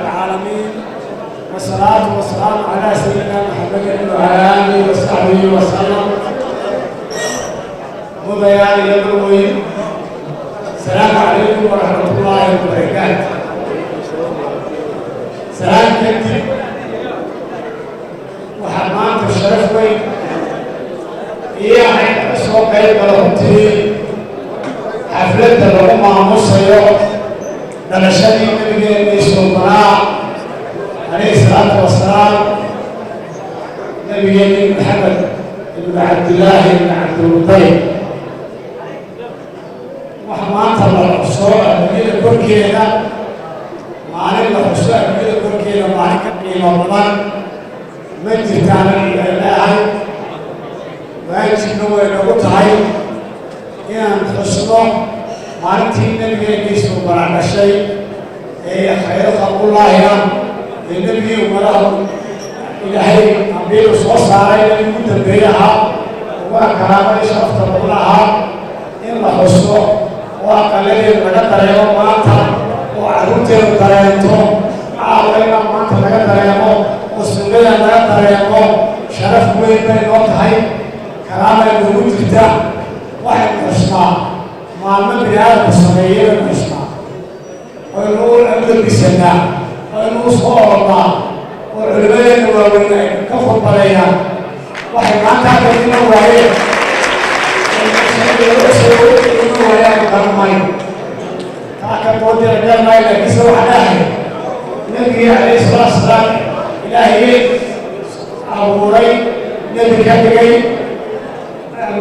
العالمين، والصلاة والسلام على سيدنا محمد وعلى آله وصحبه وسلم. Mudanayaal iyo marwooyin، السلام عليكم ورحمة الله وبركاته. Salaam kadib, waxaa maanta sharaf weyn iyo ahayd ka soo qayb gala runtii xafladda lagu maamusayo dhalashadii nabigeennii suubanaa عليه الصلاة والسلام، nabigeennii Maxamed ibnu Cabdillaahi ibn Cabdilmutalib. Waxa maanta la xuso adduunyada korkeeda, maalin la xuso adduunyada korkeeda, maalin ka qiimo badan ma jirtaan ay leeahay. Waajibna way nagu tahay inaan xusno maalintii nabigeennii suubanaa dhashay ee khayr khalqullaahi ah, ee nebigii ummadaha Ilaahay ambiyadu soo saaray nabi ugu dambeeye ahaa, uguna karaamada sharafta badan ahaa, in la xuso oo aqaladeedu laga dareemo maanta oo carruurteedu dareento caawa inaa maanta laga dareemo oo sunnada laga dareemo, sharaf weyn bay noo tahay, karaamay noogu jirta. Waxaynu xusnaa maalmo bini aadamku sameeyey baynu xusnaa, aynu u labisanaa, aynu u soo orodnaa oo culimadeena waaweyn ay ka khudbadeeyaan. Waxay maanta halka iman waayeen, iman waayaan garan maayo, taa ka doodira garan maayo. Laakiinse waxaan leeyahay, nabigii عليه الصلاة والسلام Ilaahiyey abuuray, nebi ka dhigay,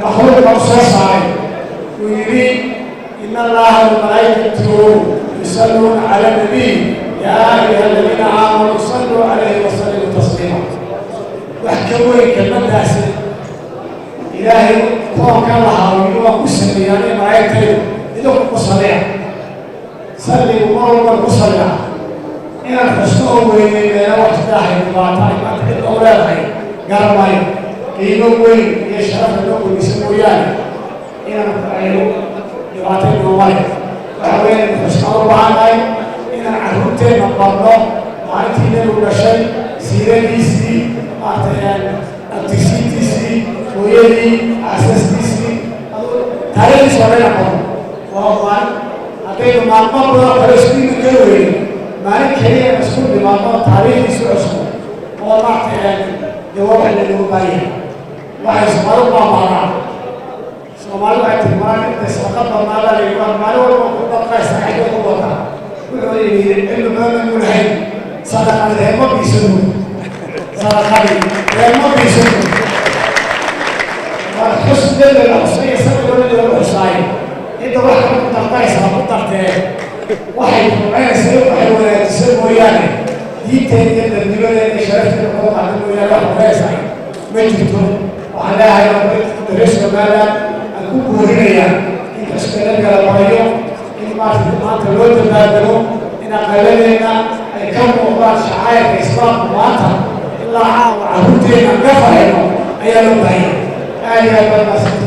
makhluuqa u soo saaray, uu yidhi: "إن الله وملائكته يصلون على النبي يا أيها الذين آمنوا صلوا عليه وسلموا تسليما." Wax ka weyn kelmaddaasi Ilaahay koonka lahaa uu yidhi waan ku sameeyey aniga malaa'igtaydu, idinku ku salliya. Salligu mar walba ku salliya inaan xusto oo weyneyneena wax ilaahay dhibaato ay maanta cid oo leedahay garan maayo. Qiimo weyn iyo sharaf noo kordhisa mooyaane inaan aynu dhibaato inoomale. Waxa weeye inaynu xusnaan u baahannahay inaan carruurteenna barno maalintii nebigu dhashay, siiradiisii, maaragtay, abtirsiintiisii, hooyadii, aasaskiisii, taariikhdiisa oo dhan barno. Waa maalin haddaynu maalmo badan kale isku iman kari weyne, maalin keliya isku nimaadno, taariikhdiisu cusbo oo maaragtay dee waa wax lanogu baahanyahay. Waxay Soomaalidu maamaalaan, Soomaalidu waxay tiri maalin intay sadaqa badnaada la yidhi, waa maalin walba ku dhaqaysa xagee ku wataa. Wuxuu yidhi cilmi badan mu lahayn, sadaqadi reema biisanu, sadaqadi reema biisanu. Waa xus nebiga la xusay iyo sabigoo nebiga la xusaayo. Cidda wax kale ku dartaysa ku dartee, waxay rumaynaysa, waxay wanaajisa mooyaane, diinteeda iyo dadnimadeeda iyo sharafteeda kor qaada mooyaane, wax rumaynaysa ma jirto. Waxaan leeyahay reer Somaliland aan ku boorinayaa in xuska nabiga la barayo, in maarata maanta loo dabaaldego, in aqaladeenna ay ka muuqdaan shacairka Islaamku maanta ilaa caawa carruurteena aan ka farayno ayaa loo baahanya. Aad iyo aad baad mahadsantihiin.